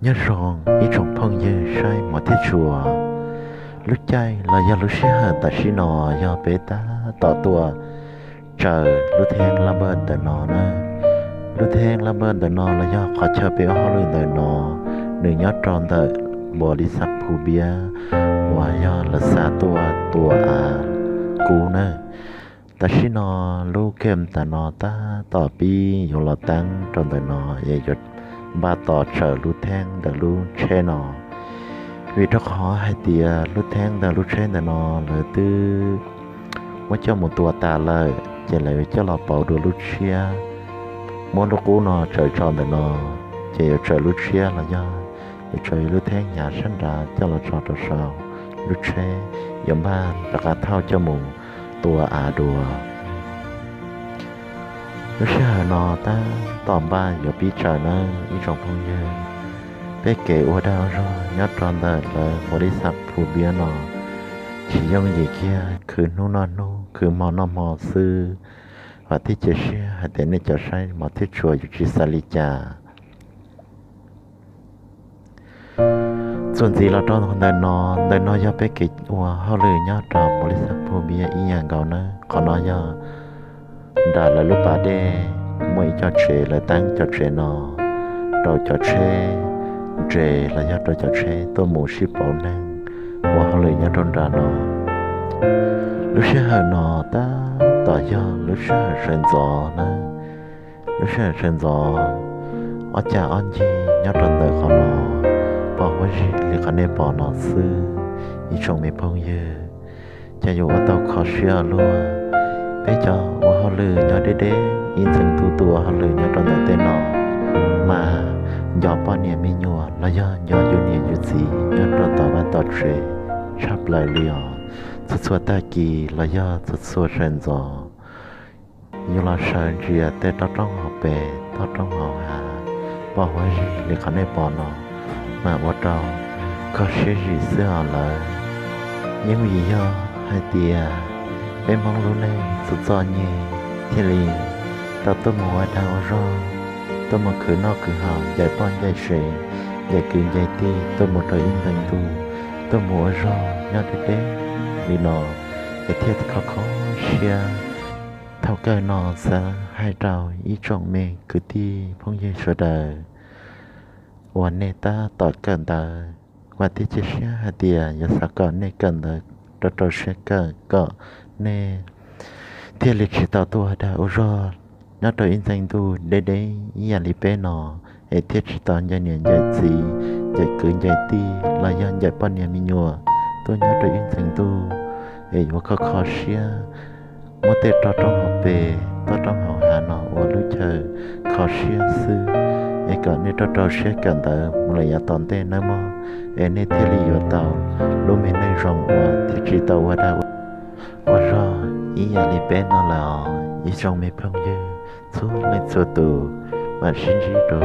Nyob zoo ib tsoom phooj ywg saib mov thiab tshua, lub caij los yog lub sij hawm tam sim no yog peb tab tom tuaj tsaws lub theeb lab npawj ntawm no na. Lub theeb lab npawj ntawm no los yog qhov chaw peb ua hauj lwm ntawm no, nws nyob rau ntawm npau li xab phu npiab uas yog lawv xa tuaj tua av kub na. Tam sim no lub kheej tam no tab tom pib yuav los teeb rau ntawm no es yuav npaj tos tsaws lub theeb ntawm lub tsheb no. Vim rau qhov hais tias lub theeb ntawm lub tsheb ntawm no lawv twb muab coj mus tua tas lawm ces lawv coj los pauv dua lub tshiab, muab lub qub no tsaws tso ntawm no, ces yuav tsaws lub tshiab los yog yuav tsaws lub theeb hnyav sab nrad coj los tso rau saum lub tsheb, yuav npaj rov qab thauj coj mus tua av dua. Lub sij hawm no tab tom npaj yuav pib tsaws nawb ib tsoom phooj ywg. Peb kev ua dag ua zog nyob rau ntawm lawv npau li xab phu npiab no tsis yooj yim kiag, khwv hnub noj hnub, khwv hmo noj hmo xwb. Vam thiab cia siab hais tias nej cov saib mov thiab tshua yuav tsis xav li cas. Txuas ntxiv los rau ntawm no, ntawm no yog peb kev ua hauj lwm nyob rau npau li xab phu npiab ib yam nkaus nawb. Qhov no yog nram lawv lub pas dej, muaj ib co tsev lawv teeb cov tsev no rau cov tsheb ntses los yog rau cov tsheb tuaj mus sib pauv neeg ua hauj lwm nyob rau nram no. Lub sij hawm no tab tom yog lub sij hawm sawv ntxov na. Lub sij hawm sawv ntxov ob cag ob ncig nyob rau ntawm qhov no, pom huab zig li qhov nej pom no xwb ib tsoom me phooj ywg. Ces yuav ua tau kho siab luaj. Peb cov ua hauj lwm nyob deb deb ib txheej tub tuaj ua hauj lwm nyob rau ntawm tej no, mas nco poj niam me nyuam los yog nco yus niam yus txiv nyob rau tom vaj tom tsev tshaj plaws li os. Txhua txhua tag kis los yog txhua txhua sawv ntxov yuav los sawv ntsia tej roob roob hauv pes, toj roob hauv hav, pom huab zig li qhov nej pom no, mas ua rau kho siab zim xwb os lawm. Yeej vim yog hais tias peb Hmoob lub neej txom txom nyem thiaj li tau tuaj mus ua dag ua zog, tuaj mus khwv noj khwv haus, ncaim poj ncaim sev, ncaim kwv ncaim tij, tuaj mus rau ib ntees ntuj, tuaj mus ua zog nyob deb deb li no, es thiaj kho kho siab. Thaum kawg no xav hais rau ib tsoom me kwv tij phooj ywg sawv daws uas nej tab tom kawm ntawv, vam thiab cia siab hais tias yuav xav kom nej kawm ntawv rau rau siab kawm kom nej thiaj li tsis tau tuaj ua dag ua zog nyob rau ib ntees ntuj deb deb ib yam li peb no, es thiaj tsis tau ncaim niam ncaim txiv, ncaim kwv ncaim tij los yog ncaim poj niam me nyuam tuaj nyob rau ib ntees ntuj, es yuav kho kho siab. Muab tej roj roob hauv pes, toj roob hauv hav no ua lub chaw kho siab xwb, es kom nej rau rau siab kawm ntawv mus lawm yav tom ntej nawb mog, es nej thiaj li yuav tau lub me neej zoo uas thiaj tsis tau ua dag ua zog ib yam li peb no lawm os ib tsoom me phooj ywg txhua leej txhua tus. Mam sib ntsib dua.